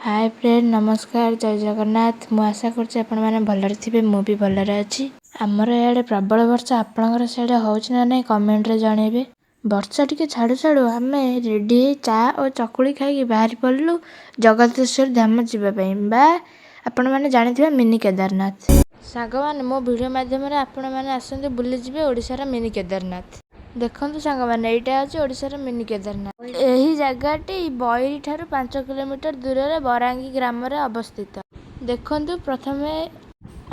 ହାଏ friend, ନମସ୍କାର, ଜୟ ଜଗନ୍ନାଥ। ମୁଁ ଆଶା କରୁଛି ଆପଣମାନେ ଭଲରେ ଥିବେ। ମୁଁ ବି ଭଲରେ ଅଛି। ଆମର ଇଆଡ଼େ ପ୍ରବଳ ବର୍ଷା। ଆପଣଙ୍କର ସିଆଡ଼େ ହେଉଛି ନା ନାହିଁ, କମେଣ୍ଟରେ ଜଣେଇବେ। ବର୍ଷା ଟିକେ ଛାଡ଼ୁ ଛାଡ଼ୁ ଆମେ ରେଡ଼ି ହେଇ ଚା ଓ ଚକୁଳି ଖାଇକି ବାହାରି ପଡ଼ିଲୁ ଜଗତେଶ୍ୱର ଧାମ ଯିବା ପାଇଁ ବା ଆପଣମାନେ ଜାଣିଥିବେ ମିନି କେଦାରନାଥ। ସାଙ୍ଗମାନେ, ମୋ ଭିଡ଼ିଓ ମାଧ୍ୟମରେ ଆପଣମାନେ ଆସନ୍ତୁ, ବୁଲିଯିବେ ଓଡ଼ିଶାର ମିନି କେଦାରନାଥ। ଦେଖନ୍ତୁ ସାଙ୍ଗମାନେ, ଏଇଟା ହେଉଛି ଓଡ଼ିଶାର ମିନି କେଦାରନାଥ। ଏହି ଜାଗାଟି ବୈରୀ ଠାରୁ 5 କିଲୋମିଟର ଦୂରରେ ବରାଙ୍ଗୀ ଗ୍ରାମରେ ଅବସ୍ଥିତ। ଦେଖନ୍ତୁ, ପ୍ରଥମେ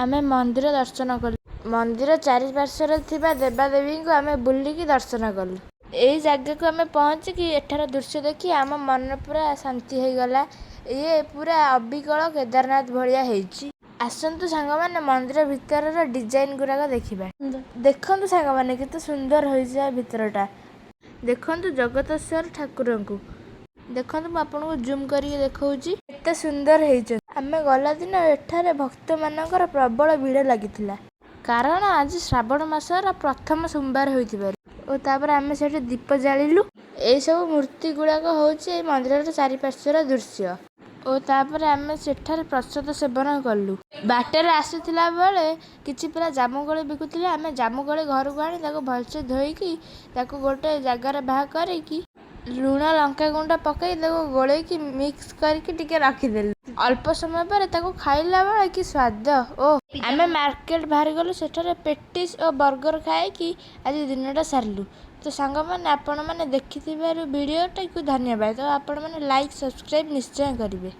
ଆମେ ମନ୍ଦିର ଦର୍ଶନ କଲୁ। ମନ୍ଦିର ଚାରିପାର୍ଶ୍ୱରେ ଥିବା ଦେବାଦେବୀଙ୍କୁ ଆମେ ବୁଲିକି ଦର୍ଶନ କଲୁ। ଏଇ ଜାଗାକୁ ଆମେ ପହଞ୍ଚିକି ଏଠାର ଦୃଶ୍ୟ ଦେଖି ଆମ ମନ ପୁରା ଶାନ୍ତି ହେଇଗଲା। ଇଏ ପୁରା ଅବିକଳ କେଦାରନାଥ ଭଳିଆ ହେଇଛି। ଆସନ୍ତୁ ସାଙ୍ଗମାନେ, ମନ୍ଦିର ଭିତରର ଡିଜାଇନ ଗୁଡ଼ାକ ଦେଖିବା। ଦେଖନ୍ତୁ ସାଙ୍ଗମାନେ, କେତେ ସୁନ୍ଦର ହେଇଛି ଆ ଭିତରଟା। ଦେଖନ୍ତୁ ଜଗତେଶ୍ୱର ଠାକୁରଙ୍କୁ ଦେଖନ୍ତୁ। ମୁଁ ଆପଣଙ୍କୁ ଜୁମ୍ କରିକି ଦେଖାଉଛି, କେତେ ସୁନ୍ଦର ହେଇଛନ୍ତି। ଆମେ ଗଲା ଦିନ ଏଠାରେ ଭକ୍ତମାନଙ୍କର ପ୍ରବଳ ଭିଡ଼ ଲାଗିଥିଲା, କାରଣ ଆଜି ଶ୍ରାବଣ ମାସର ପ୍ରଥମ ସୋମବାର ହୋଇଥିବାରୁ। ଓ ତାପରେ ଆମେ ସେଠି ଦୀପ ଜାଳିଲୁ। ଏଇସବୁ ମୂର୍ତ୍ତି ଗୁଡ଼ାକ ହେଉଛି ଏଇ ମନ୍ଦିରର ଚାରିପାର୍ଶ୍ୱର ଦୃଶ୍ୟ। ଓ ତାପରେ ଆମେ ସେଠାରେ ପ୍ରସାଦ ସେବନ କଲୁ। ବାଟରେ ଆସୁଥିଲା ବେଳେ କିଛି ପିଲା ଜାମୁକୋଳି ବିକୁଥିଲେ। ଆମେ ଜାମୁକୋଳି ଘରକୁ ଆଣି ତାକୁ ଭଲସେ ଧୋଇକି, ତାକୁ ଗୋଟେ ଜାଗାରେ ବାହାର କରିକି, ଲୁଣ ଲଙ୍କାଗୁଣ୍ଡ ପକାଇ ତାକୁ ଗୋଳେଇକି ମିକ୍ସ କରିକି ଟିକେ ରଖିଦେଲୁ। ଅଳ୍ପ ସମୟ ପରେ ତାକୁ ଖାଇଲା ବେଳେ କି ସ୍ୱାଦ ଓ ଆମେ ମାର୍କେଟ ବାହାରି ଗଲୁ। ସେଠାରେ ପେଟିସ୍ ଓ ବର୍ଗର ଖାଇକି ଆଜି ଦିନଟା ସାରିଲୁ। ତ ସାଙ୍ଗମାନେ, ଆପଣମାନେ ଦେଖିଥିବାରୁ ଭିଡ଼ିଓଟିକୁ ଧନ୍ୟବାଦ ଓ ଆପଣମାନେ ଲାଇକ୍, ସବସ୍କ୍ରାଇବ୍ ନିଶ୍ଚୟ କରିବେ।